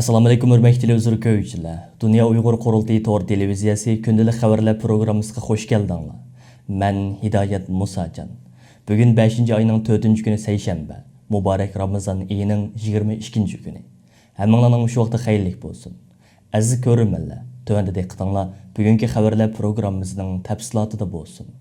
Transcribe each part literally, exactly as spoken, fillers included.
ئەسسالامۇئەلەيكۇم، ھۆرمەتلىك تېلېۋىزور كۆرگۈچىلەر! دۇنيا ئۇيغۇر قۇرۇلتىيى تور تېلېۋىزىيەسى كۈندىلىك خەۋەرلەر پروگراممىسىغا خۇش كەلدىڭلار. مەن ھىدايەت مۇساجان. بۈگۈن بەشىنچى ئاينىڭ تۆتىنچى كۈنى، سەيشەنبە. مۇبارەك رامىزان ئېيىنىڭ يىگىرمە ئىككىنچى كۈنى. ھەممىڭلارنىڭ مۇشۇ ۋاقتى خەيرلىك بولسۇن. ئەزىز كۆرۈرمەنلەر، تۆۋەندە دىققىتىڭلار بۈگۈنكى خەۋەرلەر پروگراممىسىنىڭ تەپسىلاتىدا بولسۇن.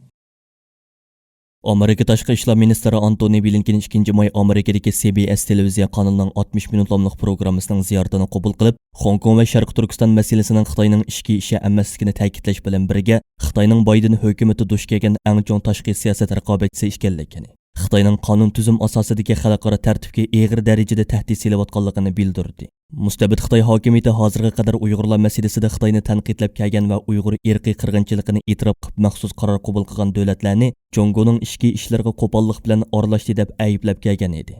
ئامېرىكا تاشقى ئىشلار مىنىستىرى ئانتونى بلىنكېن ئىككىنچى ماي ئامېرىكىدىكى سى بى ئېس تېلېۋىزىيە قانىلىنىڭ ئاتمىش مىنۇت ناملىق پروگراممىسىنىڭ زىيارىتىنى قوبۇل قىلىپ، خوڭكوڭ ۋە شەرقىي تۈركىستان مەسىلىسىنىڭ خىتاينىڭ ئىچكى ئىشى ئەمەسلىكىنى تەكىتلەش بىلەن بىرگە، خىتاينىڭ بايدېن ھۆكۈمىتى دۇچ كەلگەن ئەڭ چوڭ تاشقى سىياسەت رىقابەتچىسى ئىكەنلىكىنى، خىتاينىڭ قانۇن تۈزۈم ئاساسىدىكى خەلقئارا تەرتىپكە ئېغىر دەرىجىدە تەھدىت سېلىۋاتقانلىقىنى بىلدۈردى. مۇستەبىت خىتاي ھاكىمىيىتى ھازىرغا قەدەر ئۇيغۇرلار مەسىلىسىدە خىتاينى تەنقىدلەپ كەلگەن ۋە ئۇيغۇر ئىرقىي قىرغىنچىلىقىنى ئېتىراپ قىلىپ مەخسۇس قارار قوبۇل قىلغان دۆلەتلەرنى جۇڭگونىڭ ئىچكى ئىشلىرىغا قوپاللىق بىلەن ئارىلاشتى دەپ ئەيىبلەپ كەلگەن ئىدى.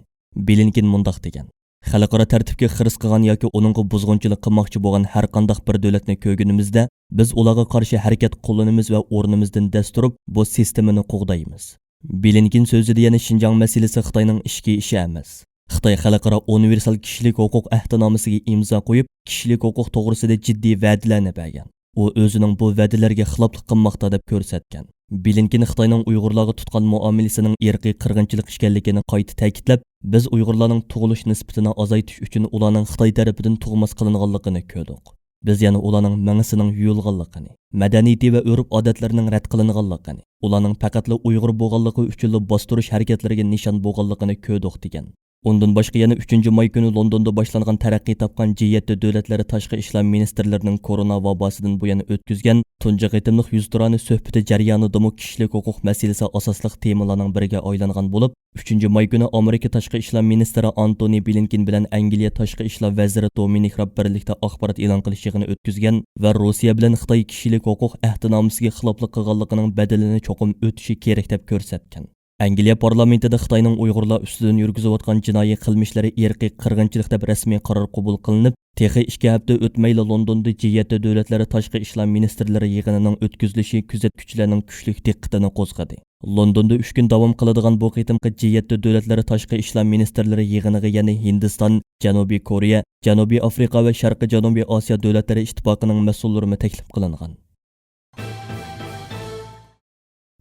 بلىنكېن مۇنداق دېگەن: «خەلقئارا تەرتىپكە خىرىس قىلغان ياكى ئۇنىڭغا بۇزغۇنچىلىق قىلماقچى بولغان ھەر قانداق بىر دۆلەتنى كۆرگىنىمىزدە، بىز ئۇلارغا قارشى ھەرىكەت قوللىنىمىز ۋە ئورنىمىزدىن دەس تۇرۇپ، بۇ سىستېمىنى قوغدايمىز.» بلىنكېن سۆزىدە يەنە شىنجاڭ مەسىلىسى خىتاينىڭ ئىچكى ئىشى ئەمەس. خىتاي خەلقئارا ئۇنىۋېرسال كىشىلىك ھوقۇق ئەھدىنامىسىگە ئىمزا قويۇپ، كىشىلىك ھوقۇق توغرىسىدا جىددىي ۋەدىلەرنى بەرگەن. ئۇ ئۆزىنىڭ بۇ ۋەدىلەرگە خىلاپلىق قىلماقتا دەپ كۆرسەتكەن. بلىنكېن خىتاينىڭ ئۇيغۇرلارغا تۇتقان مۇئامىلىسىنىڭ ئىرقىي قىرغىنچىلىق ئىكەنلىكىنى قايتا تەكىتلەپ، بىز ئۇيغۇرلارنىڭ تۇغۇلۇش نىسبىتىنى ئازايتىش ئۈچۈن ئۇلارنىڭ خىتاي تەرىپىدىن تۇغماس قىلىنغانلىقىنى كۆردۇق. بىز يەنە ئۇلارنىڭ مېڭىسىنىڭ يۇيۇلغانلىقىنى، مەدەنىيىتى ۋە ئۆرپ-ئادەتلىرىنىڭ رەت قىلىنغانلىقىنى، ئۇلارنىڭ پەقەتلا ئۇيغۇر بولغانلىقى ئۈچۈنلا باستۇرۇش ھەرىكەتلىرىگە نىشان بولغانلىقىنى كۆردۇق، دېگەن. ئۇندىن باشقا، يەنە ئۈچىنچى ماي كۈنى لوندوندا باشلانغان تەرەققىي تاپقان جى يەتتە دۆلەتلىرى تاشقى ئىشلار مىنىستىرلىرىنىڭ كورونا ۋاباسىدىن بۇيان ئۆتكۈزگەن تۇنجى قېتىملىق يۈزتۇرانە سۆھبىتى جەريانىدىمۇ كىشىلىك ھوقۇق مەسىلىسى ئاساسلىق تېمىلارنىڭ بىرىگە ئايلانغان بولۇپ، ئۈچىنچى ماي كۈنى ئامېرىكا تاشقى ئىشلار مىنىستىرى ئانتونى بلىنكېن بىلەن ئەنگلىيە تاشقى ئىشلار ۋەزىرى دومىنىك راب بىرلىكتە ئاخبارات ئېلان قىلىش يىغىنى ئۆتكۈزگەن ۋە روسىيە بىلەن خىتاي كىشىلىك ھوقۇق ئەھدىنامىسىگە خىلاپلىق قىلغانلىقىنىڭ بەدىلىنى چوقۇم ئۆتۈشى كېرەك دەپ كۆرسەتكەن. ئەنگلىيە پارلامېنتىدا خىتاينىڭ ئۇيغۇرلار ئۈستىدىن يۈرگۈزۈۋاتقان جىنايى قىلمىشلىرى ئىرقىي قىرغىنچىلىق دەپ رەسمىي قارار قوبۇل قىلىنىپ، تېخى ئىككى ھەپتە ئۆتمەيلا لوندوندا جى يەتتە دۆلەتلىرى تاشقى ئىشلار مىنىستىرلىرى يىغىنىنىڭ ئۆتكۈزۈلۈشى كۆزەتكۈچىلەرنىڭ كۈچلۈك دىققىتىنى قوزغىدى. لوندوندا ئۈچ كۈن داۋام قىلىدىغان بۇ قېتىمقى جى يەتتە دۆلەتلىرى تاشقى ئىشلار مىنىستىرلىرى يىغىنىغا يەنە ھىندىستان، جەنۇبىي كورېيە، جەنۇبىي ئافرىقا ۋە شەرقىي جەنۇبىي ئاسىيا دۆلەتلىرى ئىتتىپاقىنىڭ مەسئۇللىرىمۇ تەكلىپ قىلىنغان.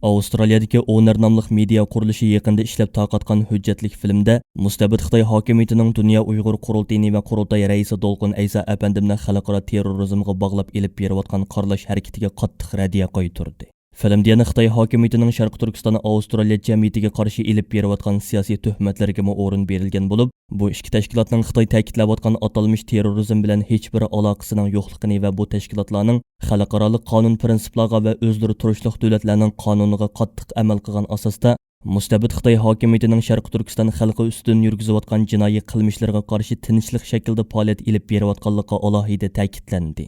ئاۋسترالىيەدىكى ئونېر ناملىق مېدىيا قۇرۇلۇشى يېقىندا ئىشلەپ تارقاتقان ھۆججەتلىك فىلىمدە مۇستەبىت خىتاي ھاكىمىيىتىنىڭ دۇنيا ئۇيغۇر قۇرۇلتىيىنى ۋە قۇرۇلتاي رەئىسى دولقۇن ئەيسا ئەپەندىمنى خەلقئارا تېررورىزمغا باغلاپ ئېلىپ بېرىۋاتقان قارىلاش ھەرىكىتىگە قاتتىق رەددىيە قايتۇردى. فىلىمدە يەنە خىتاي ھاكىمىيىتىنىڭ شەرقىي تۈركىستان ئاۋسترالىيە جەمئىيىتىگە قارشى ئېلىپ بېرىۋاتقان سىياسىي تۆھمەتلىرىگىمۇ ئورۇن بېرىلگەن بولۇپ، بۇ ئىككى تەشكىلاتنىڭ خىتاي تەكىتلەۋاتقان ئاتالمىش تېررورىزم بىلەن ھېچبىر ئالاقىسىنىڭ يوقلۇقىنى ۋە بۇ تەشكىلاتلارنىڭ خەلقئارالىق قانۇن پىرىنسىپلارغا ۋە ئۆزلىرى تۇرۇشلۇق دۆلەتلەرنىڭ قانۇنىغا قاتتىق ئەمەل قىلغان ئاساستا، مۇستەبىت خىتاي ھاكىمىيىتىنىڭ شەرقىي تۈركىستان خەلقى ئۈستىدىن يۈرگۈزۈۋاتقان جىنايى قىلمىشلىرىغا قارشى تىنچلىق شەكلىدە پائالىيەت ئېلىپ بېرىۋاتقانلىقى ئالاھىدە تەكىتلەندى.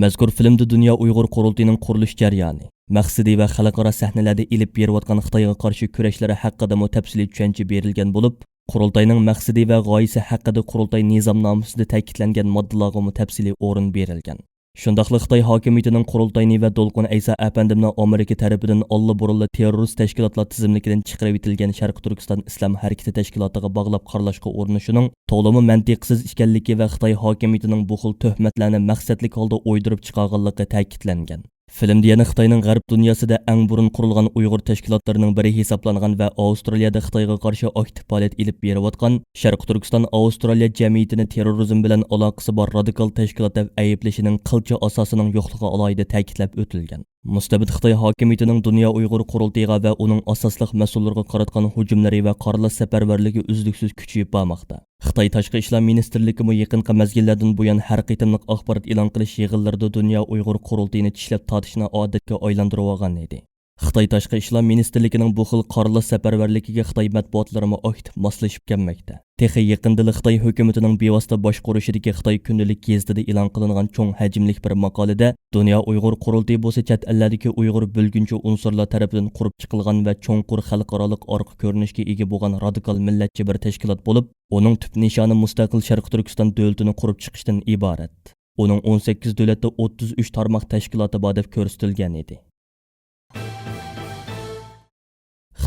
مەزكۇر فىلىمدە دۇنيا ئۇيغۇر قۇرۇلتىيىنىڭ قۇرۇلۇش جەريانى، مەقسىتى ۋە خەلقئارا سەھنىلەردە ئېلىپ بېرىۋاتقان خىتايغا قارشى كۈرەشلىرى ھەققىدىمۇ تەپسىلىي چۈشەنچە بېرىلگەن بولۇپ، قۇرۇلتاينىڭ مەقسىتى ۋە غايىسى ھەققىدە قۇرۇلتاي نىزامنامىسىدە تەكىتلەنگەن ماددىلارغىمۇ تەپسىلىي ئورۇن بېرىلگەن. شۇنداقلا خىتاي ھاكىمىيىتىنىڭ قۇرۇلتاينى ۋە دولقۇن ئەيسا ئەپەندىمنى ئامېرىكا تەرىپىدىن ئاللىبۇرۇنلا تېررورىست تەشكىلاتلار تىزىملىكىدىن چىقىرىۋېتىلگەن شەرقىي تۈركىستان ئىسلام ھەرىكىتى تەشكىلاتىغا باغلاپ قارىلاشقا ئۇرۇنۇشىنىڭ تولىمۇ مەنتىقسىز ئىكەنلىكى ۋە خىتاي ھاكىمىيىتىنىڭ بۇ خىل تۆھمەتلەرنى مەقسەتلىك ھالدا ئويدۇرۇپ چىقارغانلىقى تەكىتلەنگەن. فىلىمدە يەنە خىتاينىڭ غەرب دۇنياسىدا ئەڭ بۇرۇن قۇرۇلغان ئۇيغۇر تەشكىلاتلىرىنىڭ بىرى ھېسابلانغان ۋە ئاۋسترالىيەدە خىتايغا قارشى ئاكتىپ پائالىيەت ئېلىپ بېرىۋاتقان شەرقىي تۈركىستان ئاۋسترالىيە جەمئىيىتىنى تېررورىزم بىلەن ئالاقىسى بار رادىكال تەشكىلات دەپ ئەيىبلىشىنىڭ قىلچە ئاساسىنىڭ يوقلۇقى ئالاھىدە تەكىتلەپ ئۆتۈلگەن. مۇستەبىت خىتاي ھاكىمىيىتىنىڭ دۇنيا ئۇيغۇر قۇرۇلتىيىغا ۋە ئۇنىڭ ئاساسلىق مەسئۇللىرىغا قاراتقان ھۇجۇملىرى ۋە قارىلاش سەپەرۋەرلىكى ئۈزلۈكسىز كۈچىيىپ بارماقتا. خىتاي تاشقى ئىشلار مىنىستىرلىكىمۇ يېقىنقى مەزگىللەردىن بۇيان ھەر قېتىملىق ئاخبارات ئېلان قىلىش يىغىنلىرىدا دۇنيا ئۇيغۇر قۇرۇلتىيىنى چىشلەپ تارتىشنى ئادەتكە ئايلاندۇرۇۋالغان ئىدى. خىتاي تاشقى ئىشلار مىنىستىرلىكىنىڭ بۇ خىل قارىلاش سەپەرۋەرلىكىگە خىتاي مەتبۇئاتلىرىمۇ ئاكتىپ ماسلىشىپ كەلمەكتە. تېخى يېقىندىلا خىتاي ھۆكۈمىتىنىڭ بىۋاسىتە باشقۇرۇشىدىكى خىتاي كۈندىلىك گېزىتىدە ئېلان قىلىنغان چوڭ ھەجىملىك بىر ماقالىدە، دۇنيا ئۇيغۇر قۇرۇلتىيى بولسا چەت ئەللەردىكى ئۇيغۇر بۆلگۈنچى ئۇنسۇرلار تەرىپىدىن قۇرۇپ چىقىلغان ۋە چوڭقۇر خەلقئارالىق ئارقا كۆرۈنۈشكە ئىگە بولغان رادىكال مىللەتچى بىر تەشكىلات بولۇپ، ئۇنىڭ تۈپ نىشانى مۇستەقىل شەرقىي تۈركىستان دۆلىتىنى قۇرۇپ چىقىشتىن ئىبارەت. ئۇنىڭ ئون سەككىز دۆلەتتە ئوتتۇز ئۈچ تارماق تەشكىلاتى بار دەپ كۆرسىتىلگەن ئىدى.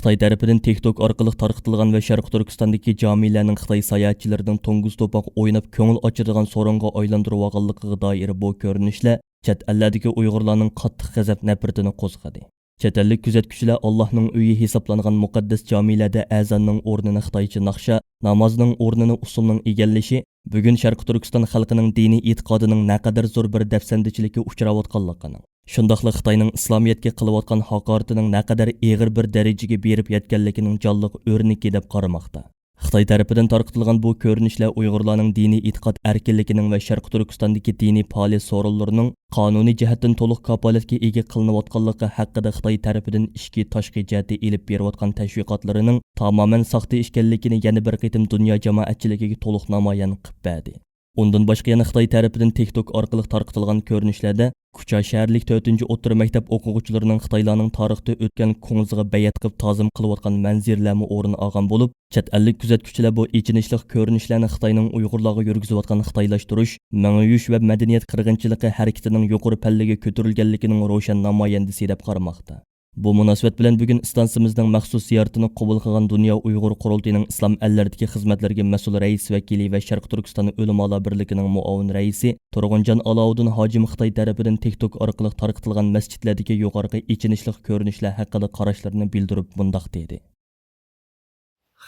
خىتاي تەرىپىدىن تىك توك ئارقىلىق تارقىتىلغان ۋە شەرقىي تۈركىستاندىكى جامىلەرنىڭ خىتاي ساياھەتچىلىرىنىڭ توڭگۇز توپاق ئويناپ كۆڭۈل ئاچىدىغان سورۇنغا ئايلاندۇرۇۋالغانلىقىغا دائىر بۇ كۆرۈنۈشلەر چەت ئەللەردىكى ئۇيغۇرلارنىڭ قاتتىق غەزەپ نەپرىتىنى قوزغىدى. چەت ئەللىك كۆزەتكۈچىلەر ئاللاھنىڭ ئۆيى ھېسابلانغان مۇقەددەس جامىلەردە ئەزاننىڭ ئورنىنى خىتايچە ناخشا، نامازنىڭ ئورنىنى ئۇسسۇلنىڭ ئىگىلىشى بۈگۈن شەرقىي تۈركىستان خەلقىنىڭ دىنىي ئېتىقادىنىڭ نەقەدەر زور بىر دەپسەندىچىلىككە ئۇچراۋاتقانلىقىنىڭ، شۇنداقلا خىتاينىڭ ئىسلامىيەتكە قىلىۋاتقان ھاقارىتىنىڭ نەقەدەر ئېغىر بىر دەرىجىگە بېرىپ يەتكەنلىكىنىڭ جانلىق ئۆرنىكى دەپ قارىماقتا. خىتاي تەرىپىدىن تارقىتىلغان بۇ كۆرۈنۈشلەر ئۇيغۇرلارنىڭ دىنىي ئېتىقاد ئەركىنلىكىنىڭ ۋە شەرقىي تۈركىستاندىكى دىنىي پائالىيەت سورۇنلىرىنىڭ قانۇنىي جەھەتتىن تولۇق كاپالەتكە ئىگە قىلىنىۋاتقانلىقى ھەققىدە خىتاي تەرىپىدىن ئىچكى، تاشقى جەھەتتە ئېلىپ بېرىۋاتقان تەشۋىقاتلىرىنىڭ تامامەن ساختا ئىكەنلىكىنى يەنە بىر قېتىم دۇنيا جامائەتچىلىكىگە تولۇق نامايان قىلىپ بەردى. ئۇندىن باشقا يەنە خىتاي تەرىپىدىن تىك توك ئارقىلىق تارقىتىلغان كۆرۈنۈشلەردە كۇچا شەھەرلىك تۆتىنچى ئوتتۇرا مەكتەپ ئوقۇغۇچىلىرىنىڭ خىتايلارنىڭ تارىختا ئۆتكەن كۇڭزىغا بەيئەت قىلىپ تازىم قىلىۋاتقان مەنزىرىلەرمۇ ئورۇن ئالغان بولۇپ، چەت ئەللىك كۆزەتكۈچىلەر بۇ ئېچىنىشلىق كۆرۈنۈشلەرنى خىتاينىڭ ئۇيغۇرلارغا يۈرگۈزۈۋاتقان خىتايلاشتۇرۇش، مېڭىيۈش ۋە مەدەنىيەت قىرغىنچىلىقى ھەرىكىتىنىڭ يۇقىرى پەللىگە كۆتۈرۈلگەنلىكىنىڭ روشەن نامايەندىسى دەپ قارىماقتا. بۇ مۇناسىۋەت بىلەن بۈگۈن ئىستانسىمىزنىڭ مەخسۇس زىيارىتىنى قوبۇل قىلغان دۇنيا ئۇيغۇر قۇرۇلتىيىنىڭ ئىسلام ئەللىرىدىكى خىزمەتلىرىگە مەسئۇل رەئىس ۋەكىلى ۋە شەرقىي تۈركىستان ئۆلىمالار بىرلىكىنىڭ مۇئاۋىن رەئىسى تۇرغۇنجان ئالاۋۇدۇن ھاجىم خىتاي تەرىپىدىن تىك توك ئارقىلىق تارقىتىلغان مەسچىتلەردىكى يۇقىرىقى ئېچىنىشلىق كۆرۈنۈشلەر ھەققىدە قاراشلىرىنى بىلدۈرۈپ مۇنداق دېدى.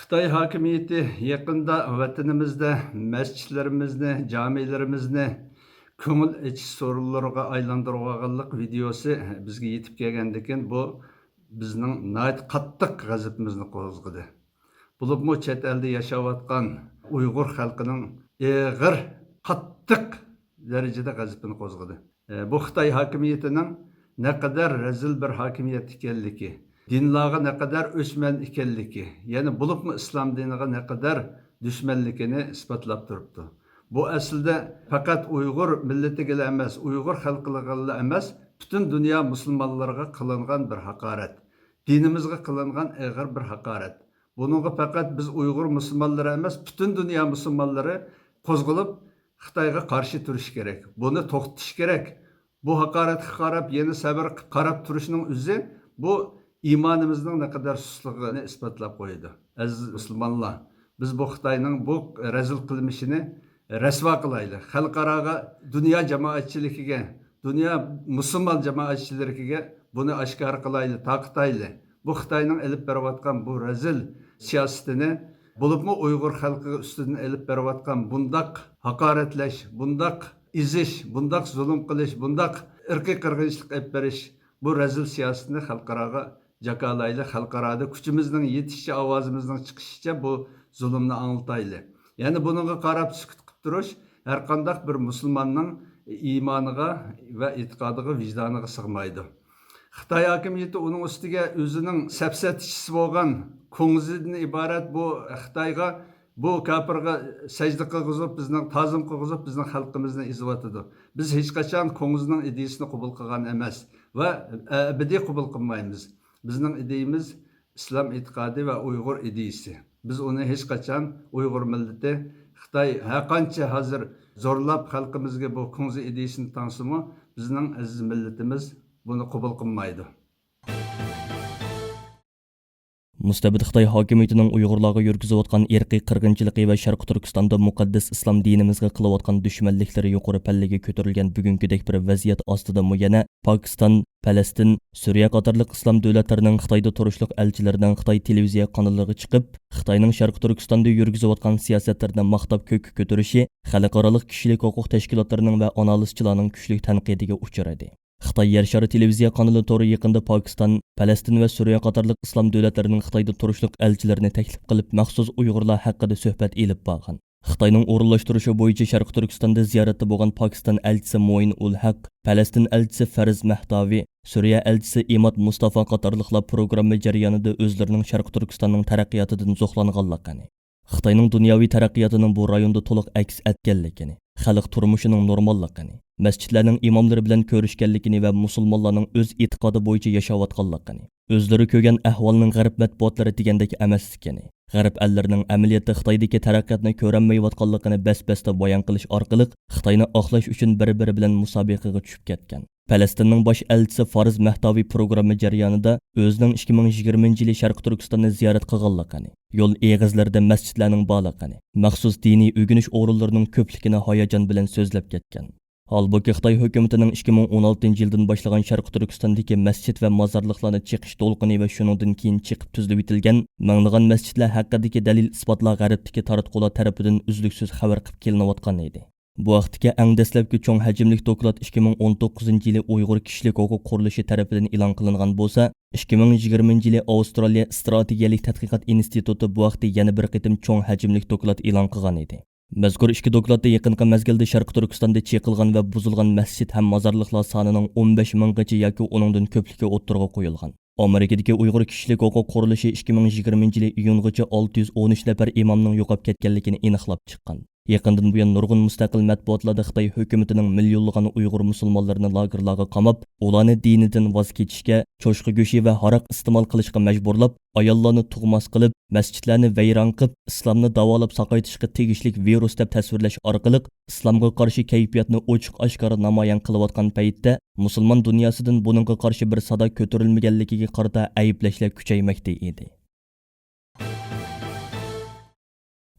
خىتاي ھاكىمىيىتى يېقىندا ۋەتىنىمىزدە مەسچىتلىرىمىزنى، جامىلىرىمىزنى كۆڭۈل ئېچىش سورۇنلىرىغا ئايلاندۇرۇۋالغانلىق ۋىدېئوسى بىزگە يېتىپ كەلگەندىكىن، بۇ بىزنىڭ ناھايىتى قاتتىق غەزىپىمىزنى قوزغىدى. بولۇپمۇ چەت ئەلدە ياشاۋاتقان ئۇيغۇر خەلقىنىڭ ئېغىر، قاتتىق دەرىجىدە غەزىپىنى قوزغىدى. ئە، بۇ خىتاي ھاكىمىيىتىنىڭ نەقەدەر رەزىل بىر ھاكىمىيەت ئىكەنلىكى، دىنلارغا نەقەدەر ئۆچمەن ئىكەنلىكى، يەنە بولۇپمۇ ئىسلام دىنىغا نەقەدەر دۈشمەنلىكىنى ئىسپاتلاپ تۇرۇپتۇ. بۇ ئەسلىدە پەقەت ئۇيغۇر مىللىتىگىلا ئەمەس، ئۇيغۇر خەلقىگىلا ئەمەس، پۈتۈن دۇنيا مۇسۇلمانلىرىغا قىلىنغان بىر ھاقارەت، دىنىمىزغا قىلىنغان ئېغىر بىر ھاقارەت. بۇنىڭغا پەقەت بىز ئۇيغۇر مۇسۇلمانلىرى ئەمەس، پۈتۈن دۇنيا مۇسۇلمانلىرى قوزغىلىپ، خىتايغا قارشى تۇرۇش كېرەك. بۇنى توختىتىش كېرەك. بۇ ھاقارەتكە قاراپ يەنە سەۋر قىلىپ قاراپ تۇرۇشنىڭ ئۆزى بۇ ئىمانىمىزنىڭ نەقەدەر سۇسلۇقىنى ئىسپاتلاپ قويىدۇ. ئەزىز مۇسۇلمانلار، بىز بۇ خىتاينىڭ بۇ رەزىل قىلمىشىنى رەسۋا قىلايلى. خەلقئاراغا، دۇنيا جامائەتچىلىكىگە، دۇنيا مۇسۇلمان جامائەتچىلىكىگە بۇنى ئاشكارا قىلايلى، تارقىتايلى. بۇ خىتاينىڭ ئېلىپ بېرىۋاتقان بۇ رەزىل سىياسىتىنى، بولۇپمۇ ئۇيغۇر خەلقى ئۈستىدىن ئېلىپ بېرىۋاتقان بۇنداق ھاقارەتلەش، بۇنداق ئېزىش، بۇنداق زۇلۇم قىلىش، بۇنداق ئىرقىي قىرغىنچىلىق ئېلىپ بېرىش، بۇ رەزىل سىياسىتىنى خەلقئاراغا جاكالايلى، خەلقئارادا كۈچىمىزنىڭ يېتىشىچە، ئاۋازىمىزنىڭ چىقىشىچە بۇ زۇلۇمنى ئاڭلىتايلى. يەنى بۇنىڭغا قاراپ سۈكۈت قىلىپ تۇرۇش ھەرقانداق بىر مۇسۇلماننىڭ ئىمانىغا ۋە ئېتىقادىغا، ۋىجدانىغا سىغمايدۇ. خىتاي ھاكىمىيىتى ئۇنىڭ ئۈستىگە ئۆزىنىڭ سەپسەتىچىسى بولغان كۇڭزىدىن ئىبارەت بۇ خىتايغا، بۇ كاپىرغا سەجدە قىلغۇزۇپ، بىزنىڭ تازىم قىلغۇزۇپ، بىزنىڭ خەلقىمىزنى ئېزىۋاتىدۇ. بىز ھېچقاچان كۇڭزىنىڭ ئىدىيىسىنى قوبۇل قىلغان ئەمەس ۋە ئەبەدىي قوبۇل قىلمايمىز. بىزنىڭ ئىدىيىمىز ئىسلام ئېتىقادى ۋە ئۇيغۇر ئىدىيىسى. بىز ئۇنى ھېچقاچان، ئۇيغۇر مىللىتى، خىتاي ھەرقانچە ھازىر زورلاپ خەلقىمىزگە بۇ كۇڭزى ئىدىيىسىنى تاڭسىمۇ، بىزنىڭ ئەزىز مىللىتىمىز بۇنى قوبۇل قىلمايدۇ. مۇستەبىت خىتاي ھاكىمىيىتىنىڭ ئۇيغۇرلارغا يۈرگۈزۈۋاتقان ئىرقىي قىرغىنچىلىقى ۋە شەرقىي تۈركىستاندا مۇقەددەس ئىسلام دىنىمىزغا قىلىۋاتقان دۈشمەنلىكلىرى يۇقىرى پەللىگە كۆتۈرۈلگەن بۈگۈنكىدەك بىر ۋەزىيەت ئاستىدىمۇ يەنە پاكىستان، پەلەستىن، سۈرىيە قاتارلىق ئىسلام دۆلەتلىرىنىڭ خىتايدا تۇرۇشلۇق ئەلچىلىرىنىڭ خىتاي تېلېۋىزىيە قانىلىغا چىقىپ، خىتاينىڭ شەرقىي تۈركىستاندا يۈرگۈزۈۋاتقان سىياسەتلىرىنى ماختاپ كۆككە كۆتۈرۈشى خەلقئارالىق كىشىلىك ھوقۇق تەشكىلاتلىرىنىڭ ۋە ئانالىزچىلارنىڭ كۈچلۈك تەنقىدىگە ئۇچرىدى. خىتاي يەر شارى تېلېۋىزىيە قانىلى تورى يېقىندا پاكىستان، پەلەستىن ۋە سۈرىيە قاتارلىق ئىسلام دۆلەتلىرىنىڭ خىتايدا تۇرۇشلۇق ئەلچىلىرىنى تەكلىپ قىلىپ، مەخسۇس ئۇيغۇرلار ھەققىدە سۆھبەت ئېلىپ بارغان. خىتاينىڭ ئورۇنلاشتۇرۇشى بويىچە شەرقىي تۈركىستاندا زىيارەتتە بولغان پاكىستان ئەلچىسى موئىن ئۇل ھەق، پەلەستىن ئەلچىسى فەرز مەھتاۋى، سۈرىيە ئەلچىسى ئىماد مۇستافا قاتارلىقلار پروگرامما جەريانىدا ئۆزلىرىنىڭ شەرقىي تۈركىستاننىڭ تەرەققىياتىدىن زوقلانغانلىقىنى، خىتاينىڭ دۇنياۋى تەرەققىياتىنىڭ بۇ رايوندا تولۇق ئەكس ئەتكەنلىكىنى، خەلق تۇرمۇشىنىڭ نورماللىقىنى، مەسچىتلەرنىڭ ئىماملىرى بىلەن كۆرۈشكەنلىكىنى ۋە مۇسۇلمانلارنىڭ ئۆز ئېتىقادى بويىچە ياشاۋاتقانلىقىنى، ئۆزلىرى كۆرگەن ئەھۋالنىڭ غەرب مەتبۇئاتلىرى دېگەندەك ئەمەسلىكىنى، غەرب ئەللىرىنىڭ ئەمەلىيەتتە خىتايدىكى تەرەققىياتنى كۆرەلمەيۋاتقانلىقىنى بەس-بەستە بايان قىلىش ئارقىلىق خىتاينى ئاقلاش ئۈچۈن بىر-بىرى بىلەن مۇسابىقىگە چۈشۈپ كەتكەن. پەلەستىننىڭ باش ئەلچىسى فارىز مەھتاۋى پروگرامما جەريانىدا ئۆزىنىڭ ئىككى مىڭ يىگىرمىنچى يىلى شەرقىي تۈركىستاننى زىيارەت قىلغانلىقىنى، يول ئېغىزلىرىدا مەسچىتلەرنىڭ بارلىقىنى، مەخسۇس دىنىي ئۆگىنىش ئورۇنلىرىنىڭ كۆپلۈكىنى ھاياجان بىلەن سۆزلەپ كەتكەن. ھالبۇكى، خىتاي ھۆكۈمىتىنىڭ ئىككى مىڭ ئون ئالتىنچى يىلدىن باشلىغان شەرقىي تۈركىستاندىكى مەسچىت ۋە مازارلىقلارنى چېقىش دولقۇنى ۋە شۇنىڭدىن كېيىن چېقىپ تۈزۈلۈۋېتىلگەن مىڭلىغان مەسچىتلەر ھەققىدىكى دەلىل-ئىسپاتلار غەربتىكى تاراتقۇلار تەرىپىدىن ئۈزلۈكسىز خەۋەر قىلىپ كېلىنىۋاتقان ئىدى. بۇ ھەقتىكى ئەڭ دەسلەپكى چوڭ ھەجىملىك دوكلات ئىككى مىڭ ئون توققۇزىنچى يىلى ئۇيغۇر كىشىلىك ھوقۇق قۇرۇلۇشى تەرىپىدىن ئېلان قىلىنغان بولسا، ئىككى مىڭ يىگىرمىنچى يىلى ئاۋسترالىيە ئىستراتېگىيەلىك تەتقىقات ئىنستىتۇتى بۇ ھەقتە يەنە بىر قېتىم چوڭ ھەجىملىك دوكلات ئېلان قىلغان ئىدى. مەزكۇر ئىككى دوكلاتتا يېقىنقى مەزگىلدە شەرقىي تۈركىستاندا چېقىلغان ۋە بۇزۇلغان مەسچىت ھەم مازارلىقلار سانىنىڭ ئون بەش مىڭغىچە ياكى ئۇنىڭدىن كۆپلۈكى ئوتتۇرىغا قويۇلغان. ئامېرىكىدىكى ئۇيغۇر كىشىلىك ھوقۇق قۇرۇلۇشى ئىككى مىڭ يىگىرمىنچى يىلى ئىيۇنغىچە ئالتە يۈز ئون ئۈچ نەپەر ئىمامنىڭ يوقاپ كەتكەنلىكىنى ئېنىقلاپ چىققان. يېقىندىن بۇيان نۇرغۇن مۇستەقىل مەتبۇئاتلاردا خىتاي ھۆكۈمىتىنىڭ مىليونلىغان ئۇيغۇر مۇسۇلمانلىرىنى لاگېرلارغا قاماپ، ئۇلارنى دىنىدىن ۋاز كېچىشكە، چوشقا گۆشى ۋە ھاراق ئىستېمال قىلىشقا مەجبۇرلاپ، ئاياللارنى تۇغماس قىلىپ، مەسچىتلەرنى ۋەيران قىلىپ، ئىسلامنى داۋالاپ ساقايتىشقا تېگىشلىك ۋىرۇس دەپ تەسۋىرلەش ئارقىلىق، ئىسلامغا قارشى كەيپىياتنى ئوچۇق-ئاشكارا نامايان قىلىۋاتقان پەيتتە، مۇسۇلمان دۇنياسىدىن بۇنىڭغا قارشى بىر سادا كۆتۈرۈلمىگەنلىكىگە قارىتا ئەيىبلەشلەر كۈچەيمەكتە ئىدى.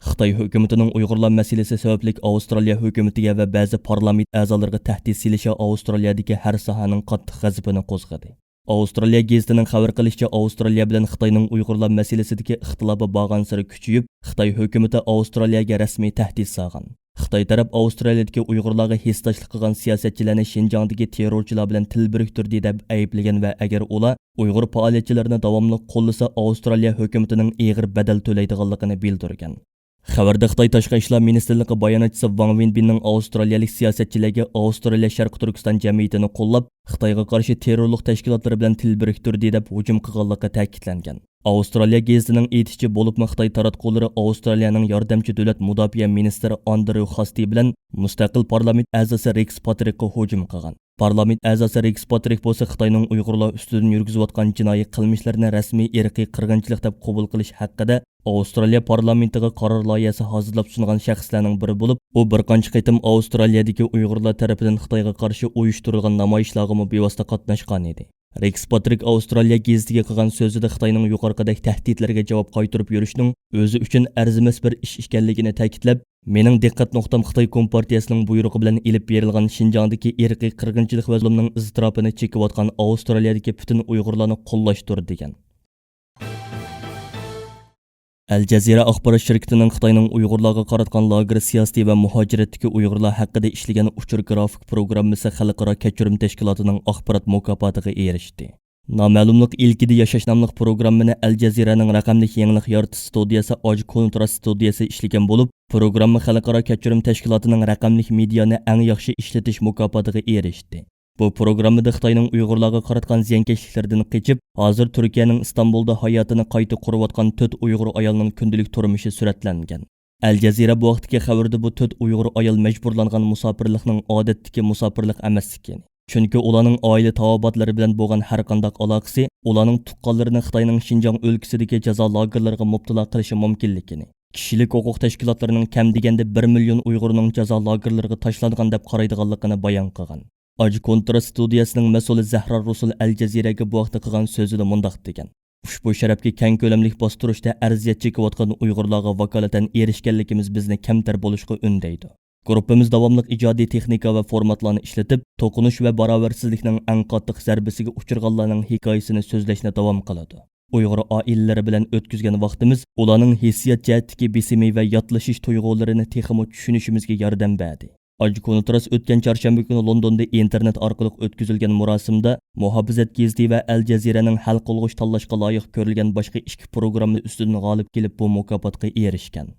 خىتاي ھۆكۈمىتىنىڭ ئۇيغۇرلار مەسىلىسى سەۋەبلىك ئاۋسترالىيە ھۆكۈمىتىگە ۋە بەزى پارلامېنت ئەزالىرىغا تەھدىت سېلىشى ئاۋسترالىيەدىكى ھەر ساھەنىڭ قاتتىق غەزىپىنى قوزغىدى. ئاۋسترالىيە گېزىتىنىڭ خەۋەر قىلىشىچە، ئاۋسترالىيە بىلەن خىتاينىڭ ئۇيغۇرلار مەسىلىسىدىكى ئىختىلاپى بارغانسېرى كۈچىيىپ، خىتاي ھۆكۈمىتى ئاۋسترالىيەگە رەسمىي تەھدىت سالغان. خىتاي تەرەپ ئاۋسترالىيەدىكى ئۇيغۇرلارغا ھېسداشلىق قىلغان سىياسەتچىلەرنى شىنجاڭدىكى تېررورچىلار بىلەن تىل بىرىكتۈردى دەپ ئەيىبلىگەن ۋە ئەگەر ئۇلار ئۇيغۇر پائالىيەتچىلىرىنى داۋاملىق قوللىسا، ئاۋسترالىيە ھۆكۈمىتىنىڭ ئېغىر بەدەل تۆلەيدىغانلىقىنى بىلدۈرگەن. خەۋەردە خىتاي تاشقى ئىشلار مىنىستىرلىقى باياناتچىسى ۋاڭ ۋېنبىننىڭ ئاۋسترالىيەلىك سىياسەتچىلەرگە ئاۋسترالىيە شەرقىي تۈركىستان جەمئىيىتىنى قوللاپ، خىتايغا قارشى تېررورلۇق تەشكىلاتلىرى بىلەن تىل بىرىكتۈردى دەپ ھۇجۇم قىلغانلىقى تەكىتلەنگەن. ئاۋسترالىيە گېزىتىنىڭ ئېيتىشىچە، بولۇپمۇ خىتاي تاراتقۇلىرى ئاۋسترالىيەنىڭ ياردەمچى دۆلەت مۇداپىئە مىنىستىرى ئاندرېۋ خاستى بىلەن مۇستەقىل پارلامېنت ئەزاسى رېكس پاترىكقا ھۇجۇم قىلغان. پارلامېنت ئەزاسى رېكس پاترىك بولسا خىتاينىڭ ئۇيغۇرلار ئۈستىدىن يۈرگۈزۈۋاتقان جىنايى قىلمىشلىرىنى رەسمىي ئىرقىي قىرغىنچىلىق دەپ قوبۇل قىلىش ھەققىدە ئاۋسترالىيە پارلامېنتىغا قارار لايىھەسى ھازىرلاپ سۇنغان شەخسلەرنىڭ بىرى بولۇپ، ئۇ بىر قانچە قېتىم ئاۋسترالىيەدىكى ئۇيغۇرلار تەرىپىدىن خىتايغا قارشى ئۇيۇشتۇرۇلغان نامايىشلارغىمۇ بىۋاسىتە قاتناشقان ئىدى. رېكس پاترىك ئاۋسترالىيە گېزىتىگە قىلغان سۆزىدە خىتاينىڭ يۇقىرىقىدەك تەھدىتلەرگە جاۋاب قايتۇرۇپ يۈرۈشنىڭ ئۆزى ئۈچۈن ئەرزىمەس بىر ئىش ئىكەنلىكىنى تەكىتلەپ، مېنىڭ دىققەت نۇقتام خىتاي كومپارتىيەسىنىڭ بۇيرۇقى بىلەن ئېلىپ بېرىلغان شىنجاڭدىكى ئىرقىي قىرغىنچىلىق ۋە زۇلۇمنىڭ ئىزتىراپىنى چېكىۋاتقان ئاۋسترالىيەدىكى پۈتۈن ئۇيغۇرلارنى قوللاشتۇر، دېگەن. ئەل جەزىرە ئاخبارات شىركىتىنىڭ خىتاينىڭ ئۇيغۇرلارغا قاراتقان لاگېر سىياسىتى ۋە مۇھاجىرەتتىكى ئۇيغۇرلار ھەققىدە ئىشلىگەن ئۇچۇر گرافىك پروگراممىسى خەلقئارا كەچۈرۈم تەشكىلاتىنىڭ ئاخبارات مۇكاپاتىغا ئېرىشتى. نامەلۇملۇق ئىلكىدە ياشاش ناملىق پروگراممىنى ئەل جەزىرەنىڭ رەقەملىك يېڭىلىق يارىتىش ستۇدىيەسى ئاج كونتراست ستۇدىيەسى ئىشلىگەن بولۇپ، پروگرامما خەلقئارا كەچۈرۈم تەشكىلاتىنىڭ رەقەملىك مېدىيانى ئەڭ ياخشى ئىشلىتىش مۇكاپاتىغا ئېرىشتى. بۇ پروگراممىدا خىتاينىڭ ئۇيغۇرلارغا قاراتقان زىيانكەشلىكلىرىدىن قېچىپ، ھازىر تۈركىيەنىڭ ئىستانبۇلدا ھاياتىنى قايتا قۇرۇۋاتقان تۆت ئۇيغۇر ئايالنىڭ كۈندىلىك تۇرمۇشى سۈرەتلەنگەن. ئەل جەزىرە بۇ ھەقتىكى خەۋىرىدە بۇ تۆت ئۇيغۇر ئايال مەجبۇرلانغان مۇساپىرلىقنىڭ ئادەتتىكى مۇساپىرلىق ئەمەسلىكىنى، چۈنكى ئۇلارنىڭ ئائىلە تاۋابىئاتلىرى بىلەن بولغان ھەرقانداق ئالاقىسى ئۇلارنىڭ تۇغقانلىرىنى خىتاينىڭ شىنجاڭ ئۆلكىسىدىكى جازا لاگېرلىرىغا مۇپتىلا قىلىشى مۇمكىنلىكىنى، كىشىلىك ھوقۇق تەشكىلاتلىرىنىڭ كەم دېگەندە بىر مىليون ئۇيغۇرنىڭ جازا لاگېرلىرىغا تاشلانغان دەپ قارايدىغانلىقىنى بايان قىلغان. ئاج كونتراست ستۇدىيەسىنىڭ مەسئۇلى زەھرا رۇسۇل ئەل جەزىرەگە بۇ ھەقتە قىلغان سۆزىدە مۇنداق دېگەن: «ئۇشبۇ شەرەپكە كەڭ كۆلەملىك باستۇرۇشتا ئەرزىيەت چېكىۋاتقان ئۇيغۇرلارغا ۋاكالىتەن ئېرىشكەنلىكىمىز بىزنى كەمتەر بولۇشقا ئۈندەيدۇ. گۇرۇپپىمىز داۋاملىق ئىجادىي تېخنىكا ۋە فورماتلارنى ئىشلىتىپ، توقۇنۇش ۋە باراۋەرسىزلىكنىڭ ئەڭ قاتتىق زەربىسىگە ئۇچرىغانلارنىڭ ھېكايىسىنى سۆزلەشنى داۋام قىلىدۇ. ئۇيغۇر ئائىلىلىرى بىلەن ئۆتكۈزگەن ۋاقتىمىز ئۇلارنىڭ ھېسسىيات جەھەتتىكى بېسىمى ۋە ياتلىشىش تۇيغۇلىرىنى تېخىمۇ چۈشىنىشىمىزگە ياردەم بەردى.» ئاج كونتراست ئۆتكەن چارشەنبە كۈنى لوندوندا ئىنتېرنېت ئارقىلىق ئۆتكۈزۈلگەن مۇراسىمدا مۇھاپىزەت گېزىتى ۋە ئەل جەزىرەنىڭ ھەل قىلغۇچ تاللاشقا لايىق كۆرۈلگەن باشقا ئىككى پروگرامما ئۈستىدىن غالىب كېلىپ، بۇ مۇكاپاتقا ئېرىشكەن.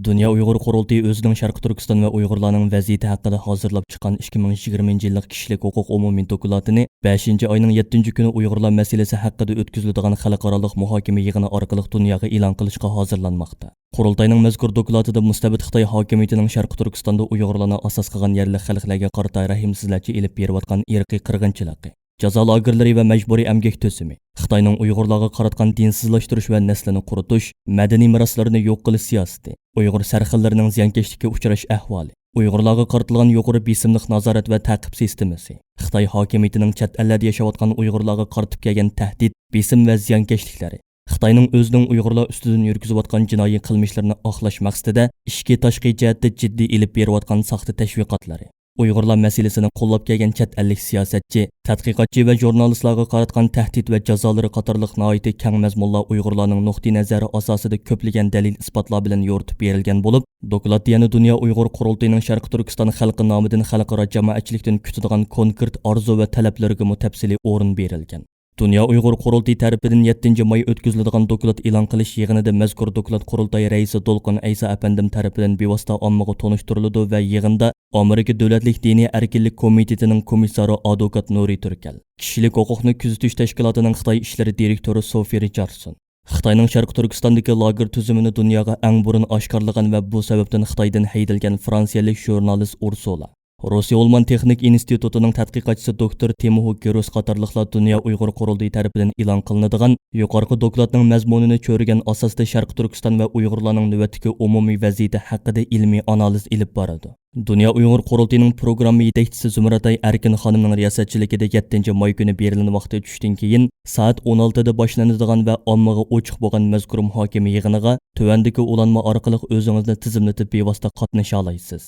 دۇنيا ئۇيغۇر قۇرۇلتىيى ئۆزىنىڭ شەرقىي تۈركىستان ۋە ئۇيغۇرلارنىڭ ۋەزىيىتى ھەققىدە ھازىرلاپ چىققان ئىككى مىڭ يىگىرمىنچى يىللىق كىشىلىك ھوقۇق ئومۇمىي دوكلاتىنى بەشىنچى ئاينىڭ يەتتىنچى كۈنى ئۇيغۇرلار مەسىلىسى ھەققىدە ئۆتكۈزۈلىدىغان خەلقئارالىق مۇھاكىمە يىغىنى ئارقىلىق دۇنياغا ئېلان قىلىشقا ھازىرلانماقتا. قۇرۇلتاينىڭ مەزكۇر دوكلاتىدا مۇستەبىت خىتاي ھاكىمىيىتىنىڭ شەرقىي تۈركىستاندا ئۇيغۇرلارنى ئاساس قىلغان يەرلىك خەلقلەرگە قارىتا رەھىمسىزلەرچە ئېلىپ بېرىۋاتقان ئىرقىي قىرغىنچىلىقى، جازا لاگېرلىرى ۋە مەجبۇرىي ئەمگەك تۈزۈمى، خىتاينىڭ ئۇيغۇرلارغا قاراتقان دىنسىزلاشتۇرۇش ۋە نەسلىنى قۇرۇتۇش، مەدەنىي مىراسلىرىنى يوق قىلىش سىياسىتى، ئۇيغۇر سەرخىللىرىنىڭ زىيانكەشلىككە ئۇچراش ئەھۋالى، ئۇيغۇرلارغا قارىتىلغان يۇقىرى بېسىملىق نازارەت ۋە تەقىپ سىستېمىسى، خىتاي ھاكىمىيىتىنىڭ چەت ئەللەردە ياشاۋاتقان ئۇيغۇرلارغا قارىتىپ كەلگەن تەھدىت، بېسىم ۋە زىيانكەشلىكلىرى، خىتاينىڭ ئۆزىنىڭ ئۇيغۇرلار ئۈستىدىن يۈرگۈزۈۋاتقان جىنايى قىلمىشلىرىنى ئاقلاش مەقسىتىدە ئىچكى تاشقى جەھەتتە جىددىي ئېلىپ بېرىۋاتقان ساختا تەشۋىقاتلىرى، ئۇيغۇرلار مەسىلىسىنى قوللاپ كەلگەن چەت ئەللىك سىياسەتچى، تەتقىقاتچى ۋە ژۇرنالىستلارغا قاراتقان تەھدىت ۋە جازالىرى قاتارلىق ناھايىتى كەڭ مەزمۇنلار ئۇيغۇرلارنىڭ نۇقتىئىنەزەرى ئاساسىدا كۆپلىگەن دەلىل-ئىسپاتلار بىلەن يورۇتۇپ بېرىلگەن بولۇپ، دوكلاتتا يەنە دۇنيا ئۇيغۇر قۇرۇلتىيىنىڭ شەرقىي تۈركىستان خەلقى نامىدىن خەلقئارا جامائەتچىلىكتىن كۈتىدىغان كونكرېت ئارزۇ ۋە تەلەپلىرىگىمۇ تەپسىلىي ئورۇن بېرىلگەن. دۇنيا ئۇيغۇر قۇرۇلتىيى تەرىپىدىن يەتتىنچى ماي ئۆتكۈزۈلىدىغان دوكلات ئېلان قىلىش يىغىنىدا مەزكۇر دوكلات قۇرۇلتاي رەئىسى دولقۇن ئەيسا ئەپەندىم تەرىپىدىن بىۋاسىتە ئاممىغا تونۇشتۇرۇلىدۇ ۋە يىغىندا ئامېرىكا دۆلەتلىك دىنىي ئەركىنلىك كومىتېتىنىڭ كومىسسارى ئادۋوكات نۇرى تۈركەل، كىشىلىك ھوقۇقنى كۆزىتىش تەشكىلاتىنىڭ خىتاي ئىشلىرى دىرېكتورى سوفى رىچاردسون، خىتاينىڭ شەرقىي تۈركىستاندىكى لاگېر تۈزۈمىنى دۇنياغا ئەڭ بۇرۇن ئاشكارىلىغان ۋە بۇ سەۋەبتىن خىتايدىن ھەيدەلگەن فرانسىيەلىك ژۇرنالىست ئۇرسۇلا، روسىيە ئۇلمان تېخنىك ئىنستىتۇتىنىڭ تەتقىقاتچىسى دوكتور تىموھو گېروس قاتارلىقلار دۇنيا ئۇيغۇر قۇرۇلتىيى تەرىپىدىن ئېلان قىلىنىدىغان يۇقىرىقى دوكلاتنىڭ مەزمۇنىنى چۆرىگەن ئاساستا شەرقىي تۈركىستان ۋە ئۇيغۇرلارنىڭ نۆۋەتتىكى ئومۇمىي ۋەزىيىتى ھەققىدە ئىلمىي ئانالىز ئېلىپ بارىدۇ. دۇنيا ئۇيغۇر قۇرۇلتىيىنىڭ پروگرامما يېتەكچىسى زۇمرەتئاي ئەركىن خانىمنىڭ رىياسەتچىلىكىدە يەتتىنچى ماي كۈنى بېرلىن ۋاقتى چۈشتىن كېيىن سائەت ئون ئالتىدا باشلىنىدىغان ۋە ئاممىغا ئوچۇق بولغان مەزكۇر مۇھاكىمە يىغىنىغا تۆۋەندىكى ئۇلانما ئارقىلىق ئۆزىڭىزنى تىزىملىتىپ بىۋاسىتە قاتنىشالايسىز.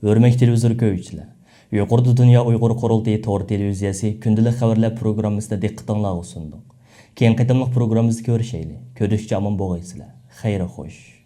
ھۆرمەتلىك تېلېۋىزور كۆرگۈچىلەر، يۇقىرىدا دۇنيا ئۇيغۇر قۇرۇلتىيى تور تېلېۋىزىيەسى كۈندىلىك خەۋەرلەر پروگراممىسىنى دىققىتىڭلارغا سۇندۇق. كېيىنكى قېتىملىق پروگراممىمىزدا كۆرۈشەيلى. كۆرۈشكىچە ئامان بولغايسىلەر. خەير خوش.